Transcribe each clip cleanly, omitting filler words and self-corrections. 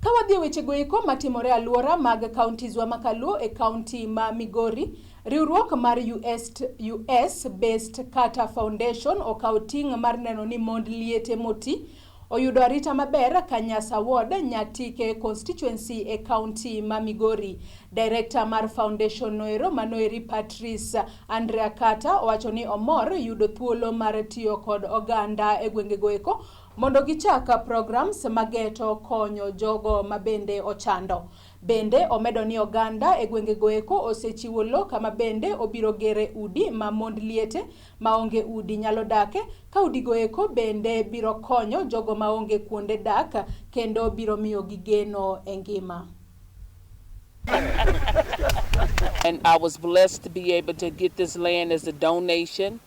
Ka wadhi e wechego eko matimore aluora mag counties wa makaluo e county ma Migori, riwruok mar US, US based Carter Foundation okawo ting' mar neno ni mond liete moti oyudo arita maber Kanyasa Ward, Nyatike constituency e county ma Migori. Director mar foundation noero manoeri Patrice Andrea Carter owacho ni omor yudo thuolo mar tiyo kod oganda e gwengego eko mondo gichak programs mageto konyo jogo mabende ochando. Bende omedo ni oganda e gwengego eko osechiwo lo kama bende obiro gere udi ma mond liete maonge udi nyalo dake ka udigo eko bende biro konyo jogo maonge kuonde dak kendo biro miyogi geno e ngima. And I was blessed to be able to get this land as a donation.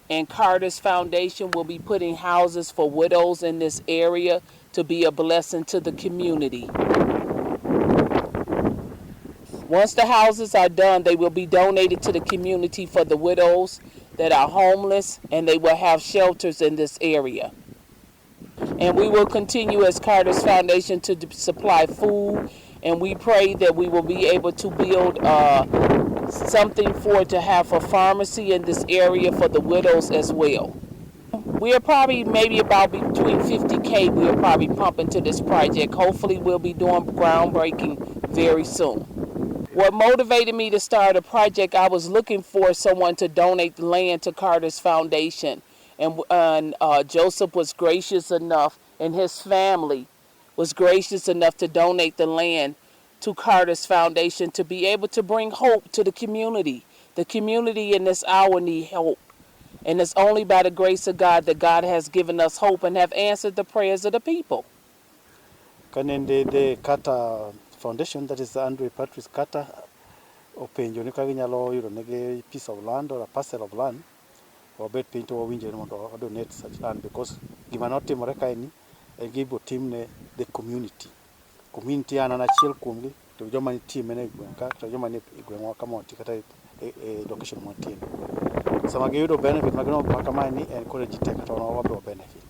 And Carter's Foundation will be putting houses for widows in this area to be a blessing to the community. Once the houses are done, they will be donated to the community for the widows that are homeless, and they will have shelters in this area. And we will continue as Carter's Foundation to supply food, and we pray that we will be able to build something for to have a pharmacy in this area for the widows as well. We are probably maybe about between 50K we are probably pumping to this project. Hopefully we'll be doing groundbreaking very soon. What motivated me to start a project, I was looking for someone to donate the land to Carter's Foundation. And Joseph was gracious enough, and his family was gracious enough to donate the land to Carter's Foundation to be able to bring hope to the community. The community in this hour need hope. And it's only by the grace of God that God has given us hope and have answered the prayers of the people. Kanende the Carter Foundation, that is Andre Patrice Carter, openjo ni ka ginyalo yudo negi piece of land or a parcel of land, wabet piny to wawinjre mondo wa donate such land, because gima notimore kae ni en gibiro timne the community. Community an an achiel kuomgi to joma nitie mane e gweng' ka to joma nie e gweng'wa kama wantie kata e location mwantie ni. Sama giyudo benefit ma kamae ni en koro ji te kata wan wabe wa benefit.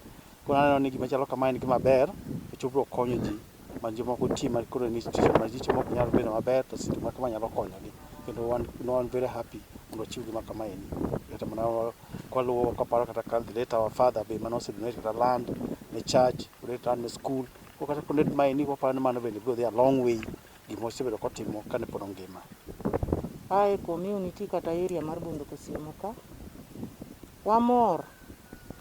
Koro aneno ni gima chalo kamae en gima ber nikech obiro konyo ji ma jomoko nitie ma koro ni situation ma ji mok nyal bedo maber to system ma kama nyalo konyogi kendo wan ne wan very happy mondo ochiw gima kamae ni kata mana kwaluwo kwaparo kata ka the late our father be mane ose donate kata land ne church, donate land ne school. Koro kata donate mae ni waparo ni mano bende biro dhi a long way gima osebedo kotimo kane pod ongima. Ae community kata area mar Bondo Kosiemo ka, wamor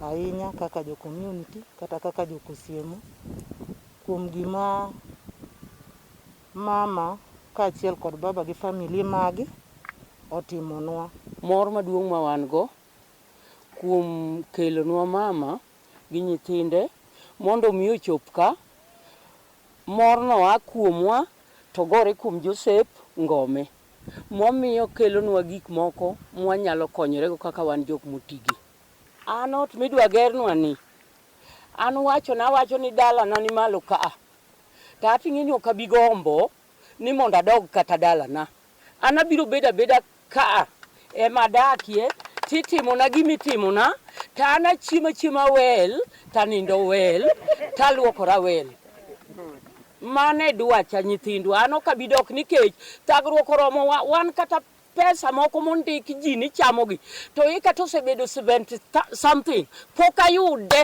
ahinya kaka jo community kata kaka jo Kosiemo kuom gima mama kaachiel kod baba gi family magi otimonwa. Mor maduong' ma wan go kuom kelonwa mama gi nyithinde mondo mi ochop ka, morno a kuomwa to gore kuom Joseph Ngome momiyo kelonwa gik moko mwanyalo konyorego kaka wan jok motigi. An ot midwa gernwa ni, an wachona awacho ni dalana ni malo kaa, to ating'e ni ok abi gombo ni mondo adog kata dalana. An abiro bedo abeda kaa ema adakie titimona gimitimona to an achiemo achiema well tanindo well taluokora well. Mano e dwacha nyithindwa, an ok abi dok nikech thagruok oromowa, wan kata pesa moko mondik ji ni chamogi to i kata osebedo 70 something pok ayude.